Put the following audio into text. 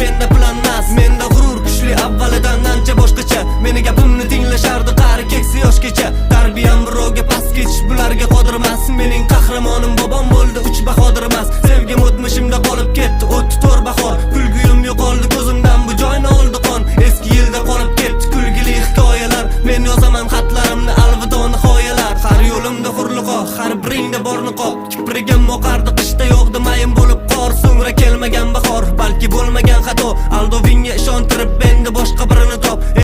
menda planmas. Menda g'urur kuchli avvalidan ancha boshqacha. Meni gapimni tinglashardi qari, keksa, yoshgacha. Tarbiyam birovga past ketish bularga qodir emas. Mening qahramonim bobom bo'ldi, uch bahodir emas. Sevgim o'tmishimda qolib ketdi, o'tdi to'rt bahor. Kulguyim yo'qoldi ko'zimdan, bu joyni oldi qon. Eski yilda qolib ketdi kulgili hikoyalar. Men yozaman xatlarimni, alvido, nihoyalar. Har yo'limda hurliqo, har biringda bor niqob. Kiprigim oqardi qishda, yog'di mayin bo'lib qor. So'ngra kelmagan bahor, balki bo'lmagan xato. Aldovingga ishontirib endi boshqa birini.